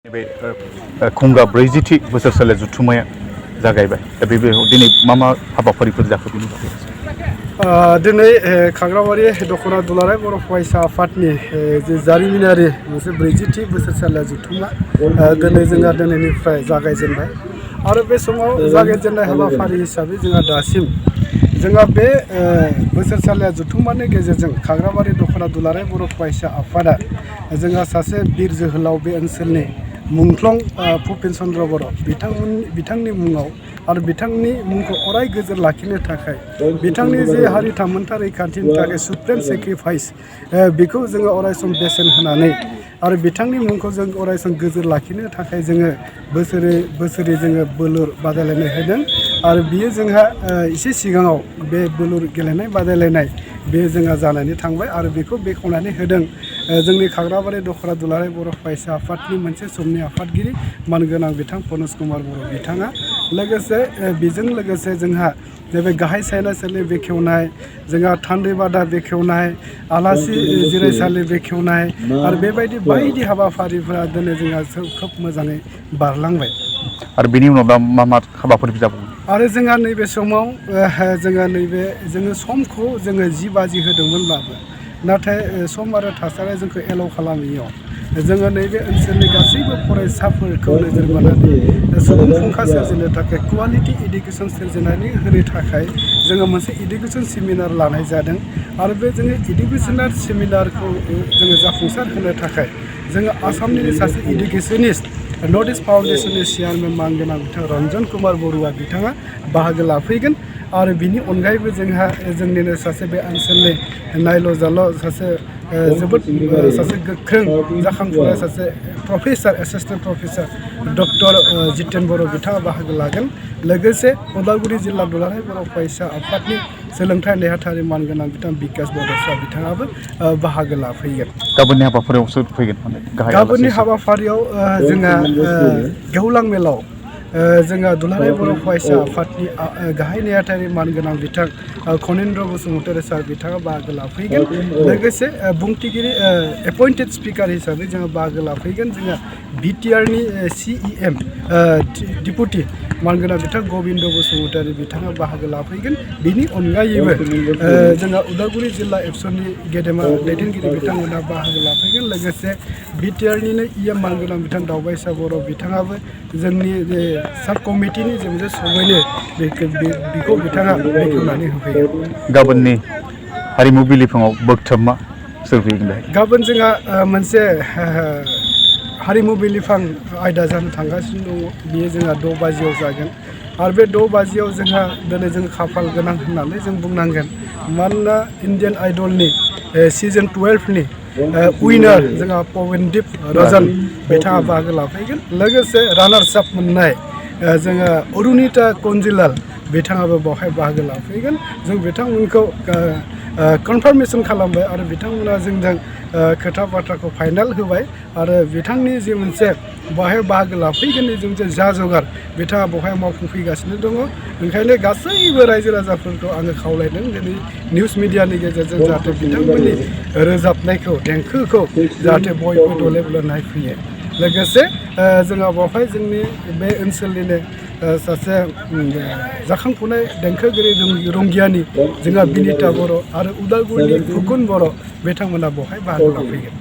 बे खुंगा 40थि बोसोरसालि जुथुम्माया जागायबाय दा बेयाव दिनै मा हाबाफारिफोर जाखो बेनि बागै दिनै खाग्राबारि दखना दुलाराय बर' फरायसा आफादनि जे जारिमिनारि मोनसे 40थि बोसोरसालिया जुथुम्मा दिनै जोंहा दिनैनिफ्राय जागायजेनबाय आरो बे समाव जागायजेननाय हाबाफारि हिसाबै जोंहा दासिम जोंहा बे बोसोरसालिया जुथुम्मानि गेजेरजों खाग्राबारि दखना दुलाराय बर' फरायसा आफादा जोंहा सासे बिर जोहोलाव बे ओनसोलनि मुंख्लं भुपेन चन्द्र बर' बिथांनि मुङाव आरो बिथांनि मुंखौ अराय गोजोर लाखिनो थाखाय बिथांनि जे हारि थामोनथा रैखाथिनि थाखाय सुप्रेम सेक्रिफाइस बेखौ जोङो अरायसम बेसेन होनानै आरो बिथांनि मुंखौ जों अरायसम गोजोर लाखिनो थाखाय जोङो बोसोरै जोङो बोलुर बादायलायनाय होदों आरो बियो जोंहा एसे सिगाङाव बे बोलुर गेलेनाय बादायलायनाय बे जोंहा जानानै थांबाय आरो बेखौ बेखेवनानै होदों जोंनि खाग्राबारि दखना दुलाराय बर' फरायसा आफादनि मोनसे समनि आफादगिरि मानगोनां बिथां फनज कुमार बर' बिथाङा लोगोसे बेजों लोगोसे जोंहा बे गाहाय सायनासालि बेखेवनाय जोंहा थान्दै बादा बेखेवनाय आलासि जिरायसालि बेखेवनाय आरो बेबायदि बायदि हाबाफारिफोरा दिनै जोंहा खोब मोजाङै बारलांबाय आरो बेनि उनाव दा मा हाबाफारि जाबावो आरो जोंहा नैबे समाव जोङो समखौ जोङो 10 बाजि होदोंमोनब्लाबो नाथाय सम आरो थासारिया जोंखौ एलाउ खालामैयाव जोङो नैबे ओनसोलनि गासैबो फरायसाफोरखौ नोजोर बोनानै सुबुं फुंखा सोरजिनो थाखाय क्वालिटि इडुकेसन सोरजिनानै होनो थाखाय जोङो मोनसे इडुकेसन सेमिनार लानाय जादों आरो बे जोङो इडुकेसनाल सेमिनारखौ जोङो जाफुंसार होनो थाखाय जोङो आसामनि सासे इडुकेसनिस्ट नर्थ इस्ट फाउन्डेसननि चेयारमेन मानगोनां बिथां रन्जन कुमार बरुवा बिथाङा बाहागो लाफैगोन आरो बिनि अनगायैबो जोंहा जोंनिनो सासे बे ओनसोलनि नायल' जाल' सासे जोबोद सासे गोख्रों जाखांफुनाय सासे professor assistant professor doctor Jiten Boro' बिथाङा बाहागो लागोन लोगोसे उदालगुरि जिल्ला दुलाराय बर' फरायसा आफादनि सोलोंथाइ नेहाथारि मानगोनां बिथां बिकास बड'सा बिथाङाबो बाहागो लाफैगोन। गाबोननि हाबाफारियाव सोर फैगोन गाबोननि हाबाफारियाव जोंहा गेवलां मेलाव जोंहा दुलाराय बर' फरायसा आफादनि गाहाय नेहाथारि मानगोनां बिथां खनिन्द्र बसुमतारी सार बिथाङा बाहागो लाफैगोन लोगोसे बुंथिगिरि एपइन्टेड स्पिकार हिसाबै जोङो बाहागो लाफैगोन जोंहा बिटिआरनि CEM डिपुटि मानगोनां बिथां गबिन्द बसुमतारी बिथाङा बाहागो लाफैगोन बिनि अनगायैबो जोंहा उदालगुरि जिल्ला एबसुनि गेदेमा दैदेनगिरि बिथांमोनहा बाहागो लाफैगोन लोगोसे बिटिआरनिनो EM मानगोनां बिथां दावबायसा बर' बिथाङाबो जोंनि साब कमिटिनि जे मोनसे समैनो बेखौ बिथाङा बेखेवनानै होफैगोन। गाबोननि हारिमु बिलिफाङाव बोगथाबमा सोर फैगोन गाबोन जोंहा मोनसे हारिमु बिलिफां आयदा जानो थांगासिनो दङ बेयो जोंहा 6 बाजियाव जागोन आरो बे 6 बाजियाव जोंहा दिनै जों खाफाल गोनां होननानै जों बुंनांगोन मानोना इण्डियान आइडलनि सिजन 12नि उइनार जोंहा पवनदीप रजन बिथाङा बाहागो लाफैगोन लोगोसे रानार्स आप मोननाय जोङो अरुनिता कन्जिलाल बिथाङाबो बेवहाय बाहागो लाफैगोन जों बिथांमोनखौ कनफार्मेसन खालामबाय आरो बिथांमोना जोंजों खोथा बाथ्राखौ फाइनाल होबाय आरो बिथांनि जे मोनसे बेवहाय बाहागो लाफैगोननि जों जे जगार बिथाङा बेवहाय मावफुंफैगासिनो दङ ओंखायनो गासैबो रायजो राजाफोरखौ आङो खावलायदों दिनै निउस मिडियानि गेजेरजों जाहाथे बिथांमोननि रोजाबनायखौ देंखोखौ जाहाथे बयबो दले दले नायफैयो लोगोसे जोंहा बेवहाय जोंनि बे ओनसोलनिनो सासे जाखांफुनाय देंखोगिरि रंगियानि जोंहा बिनिता बर' आरो उदालगुरिनि फुकुन बर' बिथांमोना बेवहाय बाहागो लाफैगोन।